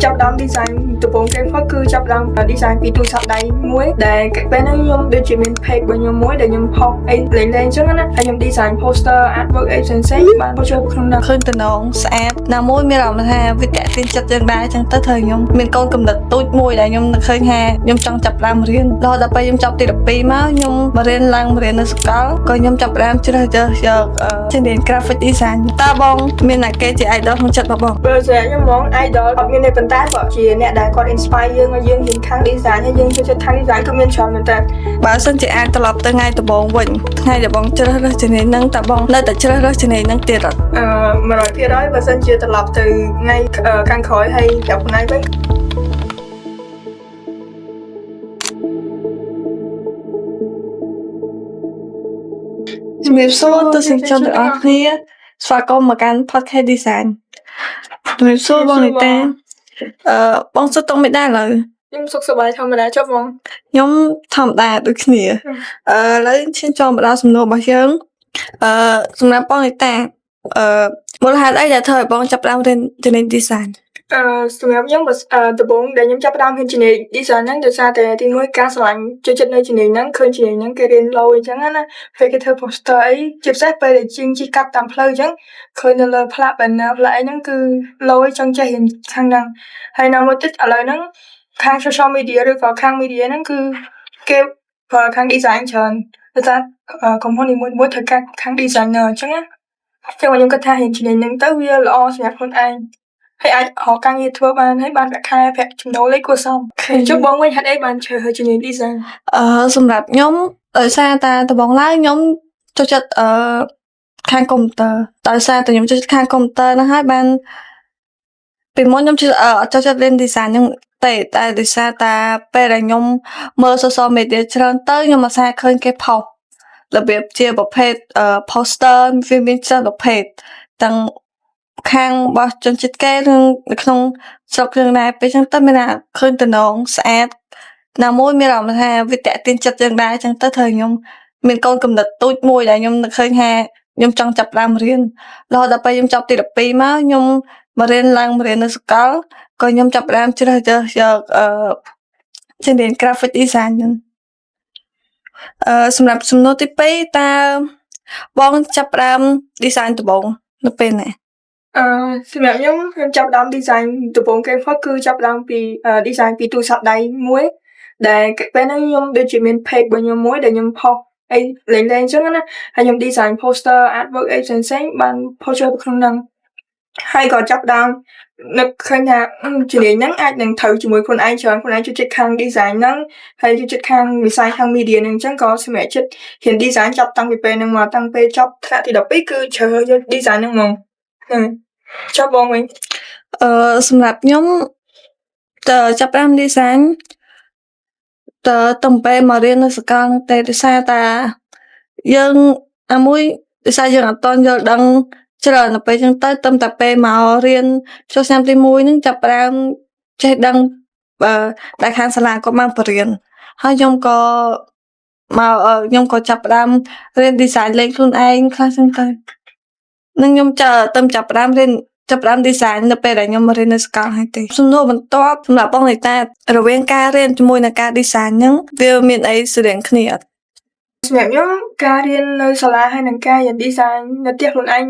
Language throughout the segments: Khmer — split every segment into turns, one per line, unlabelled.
ចាប់ផ្ដើម design ដំបូងគេផុតគឺចាប់ផ្ដើម design ពីទូរស័ព្ទដៃមួយដែលពេលហ្នឹងខ្ញុំដូចជាមាន page របស់ខ្ញុំមួយដែលខ្ញុំផុសអីលេងៗអញ្ចឹងណាហើយខ្ញុំ design poster artwork អីផ្សេងៗបានចូលក្នុងហ្នឹង
ឃើញតំណងស្អាតណាមួយមានអារម្មណ៍ថាវាតាក់ទាញចិត្តយើងដែរអញ្ចឹងទៅត្រូវខ្ញុំមានកូនកំណត់ទូចមួយដែលខ្ញុំនឹកឃើញថាខ្ញុំចង់ចាប់ផ្ដើមរៀនរហូតដល់ពេលខ្ញុំចប់ទី12មកខ្ញុំមករៀនឡើងមករៀននៅសាកលក៏ខ្ញុំចាប់ផ្ដើមជ្រើសរើសយកជំនាញ graphic design។ តើបងមានអ្នកគេជា idol ក្នុងចិត្តរបស់បង?
បើសម្រាប់ខ្ញុំហ្មង idol អត់មានទេប៉ុន្តែបើជាអ្នកដែលគាត់ inspire យើងឲ្យយើងរៀនខាង design ហើយយើងចូលចិត្តខាង design គឺមានច្រើនមែនតើ។
បើសិនជាអាចត្រឡប់ទៅថ្ងៃដំបូងវិញថ្ងៃដែលបងជ្រើសរើសជំនាញហ្នឹងតើបងនៅតែជ្រើសរើសជំនាញហ្នឹងទៀតអត់?
អឺ100%បើសិនជាត្រឡប់ទៅថ្ងៃខាងក្រោយហើយប្រាប់ខ្លួនឯងវិញ
ជំរាបសួរទស្សនិកជនទាំងអស់គ្នាស្វាគមន៍មកកាន់ podcast design។ ជំរាបសួរបងនីតាអឺបងសុខទុក្ខមិនដែរឥឡូវ?
ខ្ញុំសុខសប្បាយធម្មតាចុះបង?
ខ្ញុំធម្មតាដូចគ្នា។ឥឡូវឈានចូលមកដល់សំណួររបស់យើងអឺសម្រាប់បងនីតាអឺមូលហេតុអីដែលធ្វើឲ្យបងចាប់ផ្ដើមរៀនជំនាញ design?
សម្រាប់ខ្ញុំបើដំបូងដែលខ្ញុំចាប់ផ្ដើមរៀនជំនាញ design ហ្នឹងដោយសារតែទីមួយការស្រឡាញ់ចូលចិត្តនៅជំនាញហ្នឹងឃើញជំនាញហ្នឹងគេរៀនឡូយអញ្ចឹងណាពេលគេធ្វើ poster អីជាពិសេសពេលដែលជាងជិះកាត់តាមផ្លូវអញ្ចឹងឃើញនៅលើផ្លាក banner ផ្លាកអីហ្នឹងគឺឡូយចង់ចេះរៀនខាងហ្នឹងហើយនៅមួយទៀតឥឡូវហ្នឹងខាង social media ឬក៏ខាង media ហ្នឹងគឺគេប្រើខាង design ច្រើនដោយសារក្រុមហ៊ុននីមួយៗត្រូវការខាង designer អញ្ចឹងណាអញ្ចឹងខ្ញុំគិតថារៀនជំនាញហ្នឹងទៅវាល្អសម្រាប់ខ្លួនឯងហើយអាចរកការងារធ្វើបានហើយបានប្រាក់ខែប្រាក់ចំណូលអីគួរសមចុះបងវិញហេតុអីបានជ្រើសរើសជំនាញ design?
សម្រាប់ខ្ញុំដោយសារតែដំបូងឡើយខ្ញុំចូលចិត្តខាងកុំព្យូទ័រដោយសារតែខ្ញុំចូលចិត្តខាងកុំព្យូទ័រហ្នឹងហើយបានពីមុនខ្ញុំជឿអត់ចូលចិត្តរៀន design ហ្នឹងទេតែដោយសារតែពេលដែលខ្ញុំមើល social media ច្រើនទៅខ្ញុំអាសាឃើញគេផុសរបៀបជាប្រភេទposter វាមានច្រើនប្រភេទទាំងខាងរបស់ជនជាតិគេនិងនៅក្នុងស្រុកយើងដែរពេលចឹងទៅមានថាឃើញតំណងស្អាតណាមួយមានអារម្មណ៍ថាវាតាក់ទាញចិត្តយើងដែរអញ្ចឹងទៅត្រូវខ្ញុំមានកូនកំណត់ទូចមួយដែលខ្ញុំនឹកឃើញថាខ្ញុំចង់ចាប់ផ្ដើមរៀនរហូតដល់ពេលខ្ញុំចប់ទី12មកខ្ញុំមករៀនឡើងមករៀននៅសាកលក៏ខ្ញុំចាប់ផ្ដើមជ្រើសរើសយកជំនាញ graphic design ហ្នឹង។សម្រាប់សំណួរទី2តើបងចាប់ផ្ដើម design ដំបូងនៅពេលណា?
សម្រាប់ខ្ញុំខ្ញុំចាប់ផ្ដើម design ដំបូងគេផុតគឺចាប់ផ្ដើមពី design ពីទូរស័ព្ទដៃមួយដែលពេលហ្នឹងខ្ញុំដូចជាមាន page របស់ខ្ញុំមួយដែលខ្ញុំផុសអីលេងៗអញ្ចឹងណាហើយខ្ញុំ design poster artwork អីផ្សេងៗបានផុសចូលទៅក្នុងហ្នឹងហើយក៏ចាប់ផ្ដើមនឹកឃើញថាជំនាញហ្នឹងអាចនឹងត្រូវជាមួយខ្លួនឯងច្រើនខ្លួនឯងចូលចិត្តខាង design ហ្នឹងហើយចូលចិត្តខាងវិស័យខាង media ហ្នឹងអញ្ចឹងក៏សម្រេចចិត្តរៀន design ចាប់តាំងពីពេលហ្នឹងមកតាំងពេលចប់ថ្នាក់ទី12គឺជ្រើសរើសយក design ហ្នឹងហ្មងហ្នឹងចុះបងវិញ?
សម្រាប់ខ្ញុំតើចាប់ផ្ដើម design តើតាំងពេលមករៀននៅសាកលហ្នឹងទេដោយសារតាយើងអាមួយដោយសារយើងអត់ទាន់យល់ដឹងច្រើនដល់ពេលចឹងទៅត្រឹមតែពេលមករៀនចូលឆ្នាំទី1ហ្នឹងចាប់ផ្ដើមចេះដឹងដែលខាងសាលាគាត់បានបង្រៀនហើយខ្ញុំក៏មកខ្ញុំក៏ចាប់ផ្ដើមរៀន design លេងខ្លួនឯងខ្លះចឹងទៅនឹងខ្ញុំចើទៅចាប់ផ្ដើមរៀនចាប់ផ្ដើម design នៅពេលដែលខ្ញុំមករៀននៅសាកលហើយទេសំណួរបន្ទាប់សម្រាប់បងនីតារវាងការរៀនជាមួយនឹងការ design ហ្នឹងវាមានអីស្រដៀងគ្នាអត់?
សម្រាប់ខ្ញុំការរៀននៅសាលាហើយនិងការរៀន design នៅផ្ទះខ្លួនឯង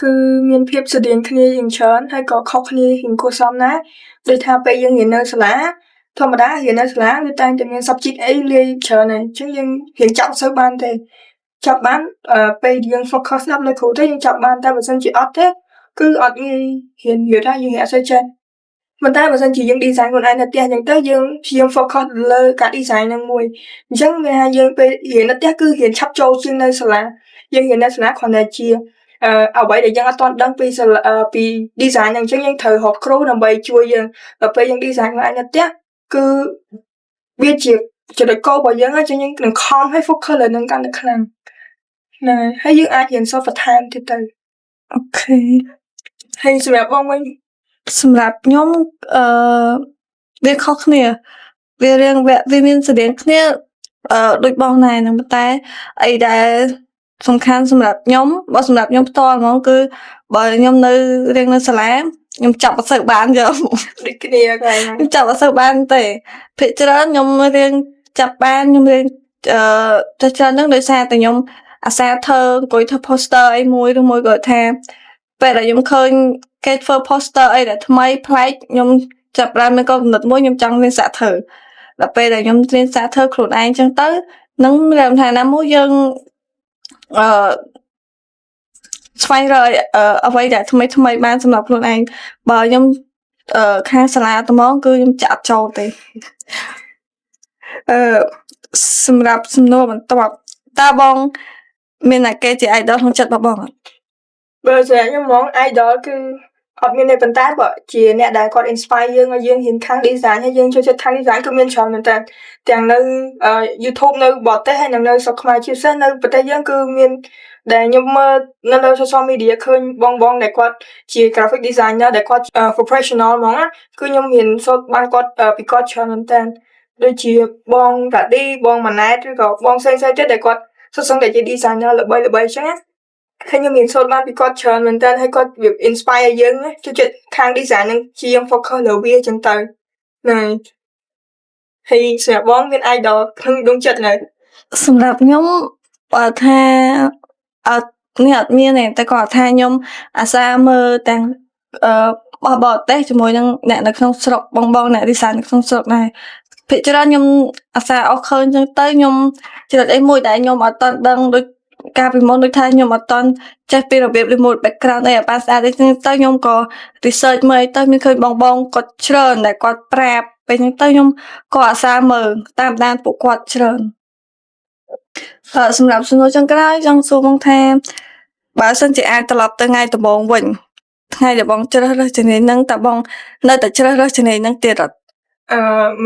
គឺមានភាពស្រដៀងគ្នាយ៉ាងច្រើនហើយក៏ខុសគ្នារៀងគួរសមដែរដូចថាពេលយើងរៀននៅសាលាធម្មតារៀននៅសាលាវាតែងតែមាន subject អីលាយច្រើនហើយអញ្ចឹងយើងរៀនចាប់អត់សូវបានទេចាប់បានពេលយើង focus ស្ដាប់លើគ្រូទៅយើងចាប់បានតែបើសិនជាអត់ទេគឺអត់ងាយរៀននិយាយថាយើងរៀនអត់សូវចេះប៉ុន្តែបើសិនជាយើង design ខ្លួនឯងនៅផ្ទះអញ្ចឹងទៅយើងព្យាយាម focus លើការ design ហ្នឹងមួយអញ្ចឹងមានថាយើងពេលរៀននៅផ្ទះគឺរៀនឆាប់ចូលជាងនៅសាលាយើងរៀននៅសាលាគ្រាន់តែជាអ្វីដែលយើងអត់ទាន់ដឹងពីសាលាពី design ហ្នឹងអញ្ចឹងយើងត្រូវរកគ្រូដើម្បីជួយយើងដល់ពេលយើង design ខ្លួនឯងនៅផ្ទះគឺវាជាចំណុចគោលរបស់យើងហើយអញ្ចឹងយើងនឹងខំឲ្យ focus លើហ្នឹងកាន់តែខ្លាំងហ្នឹងហើយហើយយើងអាចរៀនសូត្របន្ថែមទៀតទៅ
OK។
ហើយសម្រាប់បងវិញ?
សម្រាប់ខ្ញុំវាខុសគ្នាវារៀងវាមានស្រដៀងគ្នាដូចបងដែរហ្នឹងប៉ុន្តែអីដែលសំខាន់សម្រាប់ខ្ញុំបើសម្រាប់ខ្ញុំផ្ទាល់ហ្មងគឺបើខ្ញុំនៅរៀននៅសាលា ខ្ញុំចាប់អត់សូវបានយក
ដូចគ្នាកន្លែងហ្នឹង
ខ្ញុំចាប់អត់សូវបានទេភាគច្រើនខ្ញុំរៀនចាប់បានខ្ញុំរៀនអឺចេះច្រើនហ្នឹងដោយសារតែខ្ញុំអាសាធ្វើអង្គុយធ្វើ poster អីមួយឬមួយក៏ថាពេលដែលខ្ញុំឃើញគេធ្វើ poster អីដែលថ្មីប្លែកខ្ញុំចាប់ផ្ដើមមានគំនិតមួយខ្ញុំចង់រៀនសាកធ្វើដល់ពេលដែលខ្ញុំរៀនសាកធ្វើខ្លួនឯងចឹងទៅនឹងមានថាណាមួយយើងអឺស្វែងរកអ្វីដែលថ្មីថ្មីបានសម្រាប់ខ្លួនឯងបើខ្ញុំអឺខាងសាលាត្មងគឺខ្ញុំចាក់អត់ចូលទេអឺសម្រាប់សំណួរបន្ទាប់តើបងមានអ្នកគេជា idol ក្នុងចិត្តរបស់បងអត់?
បើសម្រាប់ខ្ញុំហ្មង idol គឺអត់មានទេប៉ុន្តែបើជាអ្នកដែលគាត់ inspire យើងឲ្យយើងរៀនខាង design ហើយយើងចូលចិត្តខាង design គឺមានច្រើនមែនតើទាំងនៅ YouTube នៅបរទេសហើយនិងនៅស្រុកខ្មែរជាពិសេសនៅប្រទេសយើងគឺមានដែលខ្ញុំមើលនៅលើ social media ឃើញបងបងដែលគាត់ជា graphic designer ដែលគាត់ professional ហ្មងណាគឺខ្ញុំរៀនសូត្របានគាត់ពីគាត់ច្រើនមែនតើដូចជាបងរ៉ាឌីបងម៉ាណែតឬក៏បងផ្សេងៗទៀតដែលគាត់សុទ្ធសឹងតែជា designer ល្បីៗអញ្ចឹងណាហើយខ្ញុំរៀនសូត្របានពីគាត់ច្រើនមែនតើហើយគាត់វា inspire ឲ្យយើងចូលចិត្តខាង design ហ្នឹងជាង focus លើវាអញ្ចឹងទៅហ្នឹងហើយសម្រាប់បងមាន idol ក្នុងដួងចិត្តនៅ?
សម្រាប់ខ្ញុំបើថាអត់នេះអត់មានទេតែគាត់ថាខ្ញុំអាសាមើលទាំងអឺបោះបរទេសជាមួយនឹងអ្នកនៅក្នុងស្រុកបងបងអ្នក design នៅក្នុងស្រុកដែរភាគច្រើនខ្ញុំអាសាអស់ឃើញចឹងទៅខ្ញុំចំណុចអីមួយដែលខ្ញុំអត់ទាន់ដឹងដូចកាលពីមុនដូចថាខ្ញុំអត់ទាន់ចេះពីរបៀប remove background អីឲ្យបានស្អាតអីចឹងទៅខ្ញុំក៏ research មើលអីទៅមានឃើញបងបងគាត់ច្រើនដែលគាត់ប្រាប់ពេលហ្នឹងទៅខ្ញុំក៏អាសាមើលតាមដានពួកគាត់ច្រើនអឺសម្រាប់សំណួរចុងក្រោយចង់សួរបងថាបើសិនជាអាចត្រឡប់ទៅថ្ងៃដំបូងវិញថ្ងៃដែលបងជ្រើសរើសជំនាញហ្នឹងតើបងនៅតែជ្រើសរើសជំនាញហ្នឹងទៀតអត់?
អឺ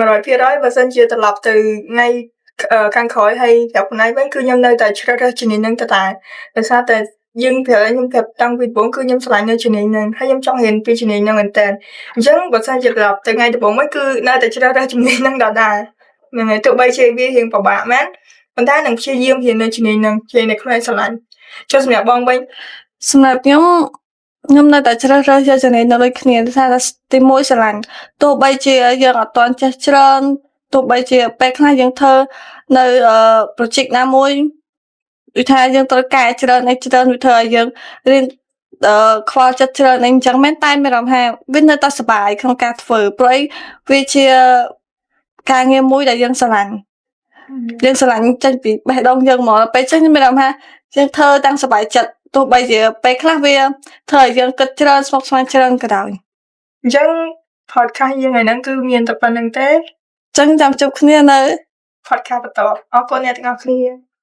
100%បើសិនជាត្រឡប់ទៅថ្ងៃខាងក្រោយហើយប្រាប់ខ្លួនឯងវិញគឺខ្ញុំនៅតែជ្រើសរើសជំនាញហ្នឹងដដែលដោយសារតែយើងប្រាប់ខ្ញុំប្រាប់តាំងពីដំបូងគឺខ្ញុំស្រឡាញ់នៅជំនាញហ្នឹងហើយខ្ញុំចង់រៀនពីជំនាញហ្នឹងមែនតើអញ្ចឹងបើសិនជាត្រឡប់ទៅថ្ងៃដំបូងវិញគឺនៅតែជ្រើសរើសជំនាញហ្នឹងដដែលហ្នឹងហើយទោះបីជាវារៀងពិបាកមែនប៉ុន្តែនឹងព្យាយាមរៀននៅជំនាញហ្នឹងជំនាញដែលខ្លួនឯងស្រឡាញ់ចុះសម្រាប់បងវិញ?
សម្រាប់ខ្ញុំខ្ញុំនៅតែជ្រើសរើសយកជំនាញនៅដូចគ្នាដោយសារតែទីមួយស្រឡាញ់ទោះបីជាយើងអត់ទាន់ចេះច្រើនទោះបីជាពេលខ្លះយើងធ្វើនៅអឺ project ណាមួយដូចថាយើងត្រូវកែច្រើនអីច្រើនវាធ្វើឲ្យយើងរៀនអឺខ្វល់ចិត្តច្រើនអីអញ្ចឹងមែនតែមានអារម្មណ៍ថាវានៅតែសប្បាយក្នុងការធ្វើព្រោះអីវាជាការងារមួយដែលយើងស្រឡាញ់យើងស្រឡាញ់ចេញពីបេះដូងយើងហ្មងដល់ពេលចឹងខ្ញុំមានអារម្មណ៍ថាយើងធ្វើតាំងសប្បាយចិត្តទោះបីជាពេលខ្លះវាធ្វើឲ្យយើងគិតច្រើនស្មុគស្មាញច្រើនក៏ដោយ។
អញ្ចឹង podcast យើងថ្ងៃហ្នឹងគឺមានតែប៉ុណ្្នឹងទេ
ចឹងចាំជួបគ្នានៅ
podcast បន្តអរគុណអ្នកទាំងអស់គ្នា។